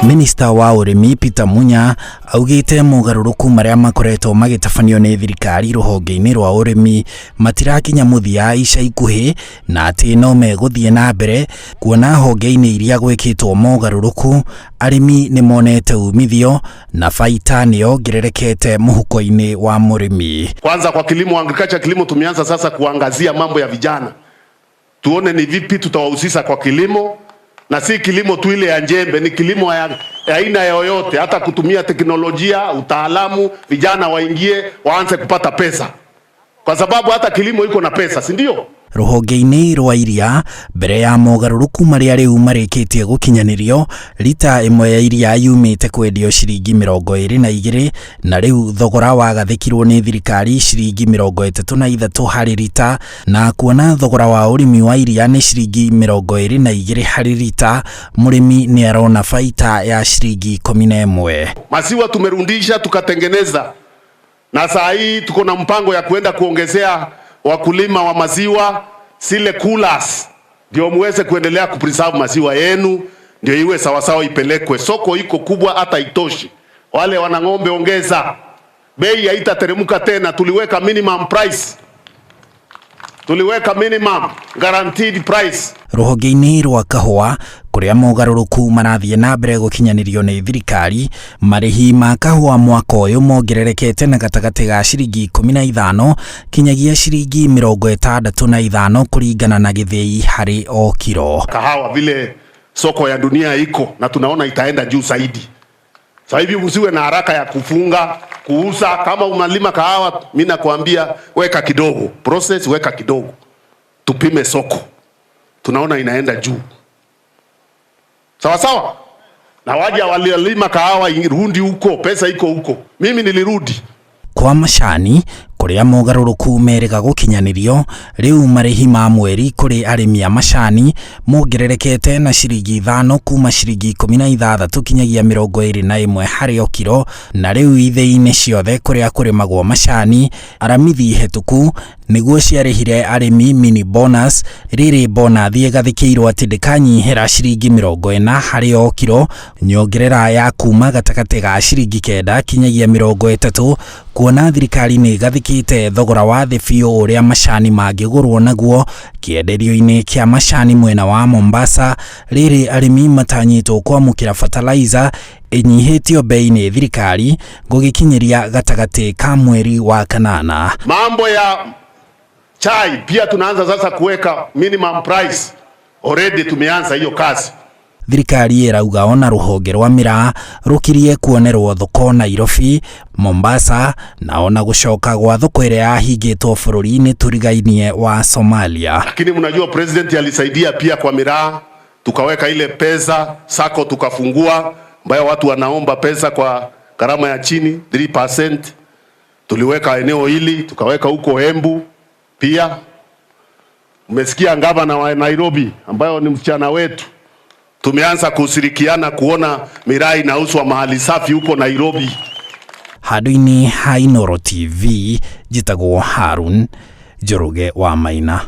Minista wa ũrĩmi Peter Munya augĩte mogarũrũku marĩa makoretwo magĩtabanio nĩ thirikari rũhonge-inĩ rwa ũrĩmi matirakinya mũthia ica ikuhĩ na atĩ no megũthiĩ na mbere kuona honge-inĩ iria gwĩkĩtwo mogarũrũku arĩmi nĩ monete umithio na baita nĩ yongererekete mũhuko-inĩ wa mũrĩmi. Kwanza kwa kilimo, agriculture kilimo, tumeanza sasa kuangazia mambo ya vijana, tuone ni vipi tutawahusisha kwa kilimo, na si kilimo tu ile ya njembe, ni kilimo ya aina yoyote, hata kutumia teknolojia, utaalamu, vijana waingie waanze kupata pesa, kwa sababu hata kilimo iko na pesa, si ndio? Rũhonge-inĩ rwa iria, mbere ya mogarũrũku marĩa rĩu marĩkĩtie gũkinyanĩrio, rita ĩmwe ya iria yumĩte kwendio ciringi 22 na rĩu thogora wagathĩkirwo nĩ thirikari ciringi 33 harĩ rita, na kuona thogora wa ũrĩmi wa iria nĩ ciringi 22 harĩ rita, mũrĩmi nĩ arona baita ya ciringi 11. Maziwa tumerundisha tukatengeneza, na saa hii tuko na mpango ya kuenda kuongezea wakulima wa maziwa zile coolers, ndio muweze kuendelea kupreserve maziwa yenu, ndio iwe sawasawa, ipelekwe soko. Iko kubwa hata itoshi. Wale wana ng'ombe ongeza bei, haitateremka tena. Tuliweka minimum price, tuliweka minimum guaranteed price. Rũhonge-inĩ rwa kahũa, kũrĩa mogarũrũku marathiĩ na mbere gũkinyanĩrio nĩ thirikari, marĩhi ma kahũa mwaka ũyũ mongererekete na gatagatĩ ga ciringi 15 kinyagia ciringi 65 kũringana na gĩthĩi harĩ o kiro. Kahawa vile soko ya dunia iko na tunaona itaenda juu zaidi. Sasa hivi usiwe na haraka ya kufunga kuuza. Kama unalima kahawa, mimi nakwambia weka kidogo process, weka kidogo, tupime soko, tunaona inaenda juu. Sawa sawa. Na waja waliolima kahawa rudi huko, pesa iko huko. Mimi nilirudi. Kwa macani, kũrĩa mogarũrũku merĩga gũkinyanĩrio, rĩu marĩhi ma mweri kũrĩ arĩmi a macani mongererekete na ciringi 5 kuma ciringi 16 kinyagia 21 harĩ o kiro, na rĩu ithĩi-inĩ ciothe kũrĩa kũrĩmagwo macani aramithi hetũku nĩguo ciarĩhire arĩmi mini bonus. Rĩrĩ bonathi ĩgathĩkĩirwo atĩ ndĩkanyihĩra ciringi 40 harĩ o kiro, nyongerera ya kuma gatagatĩ ga ciringi 9 kinyagia 30, kuona thirikari nĩ ĩgathĩkĩte thogora wa thĩ biũ ũrĩa macani mangĩgũrwo naguo kĩenderio-inĩ kĩa macani mwena wa Mombasa. Rĩrĩ arĩmi matanyĩtwo kwamũkĩra fertilizer ĩnyihĩtio bei nĩ thirikari gũgĩkinyĩria gatagatĩ ka mweri wa kanana. Mambo ya chai pia tunaanza sasa kuweka minimum price. Already tumeanza hiyo kazi. Thirikari ĩrauga ona rũhonge rwa miraa rũkirie kuonerwo thoko Nairobi, Mombasa na ona gũcoka gwa thoko ĩrĩa yahingĩtwo bũrũri-inĩ tũrigainie wa Somalia. Lakini mnajua president alisaidia pia kwa miraa, tukaweka ile pesa sacco tukafungua, ambayo watu wanaomba pesa kwa gharama ya chini 3%. Tuliweka eneo hili, tukaweka huko Embu pia. Mmesikia gavana wa Nairobi ambayo ni msichana wetu, tumeanza kushirikiana kuona miraa inauzwa mahali safi huko Nairobi. Handũ-inĩ ha Inooro TV, njĩtagwo Harun Njoroge wa Maina.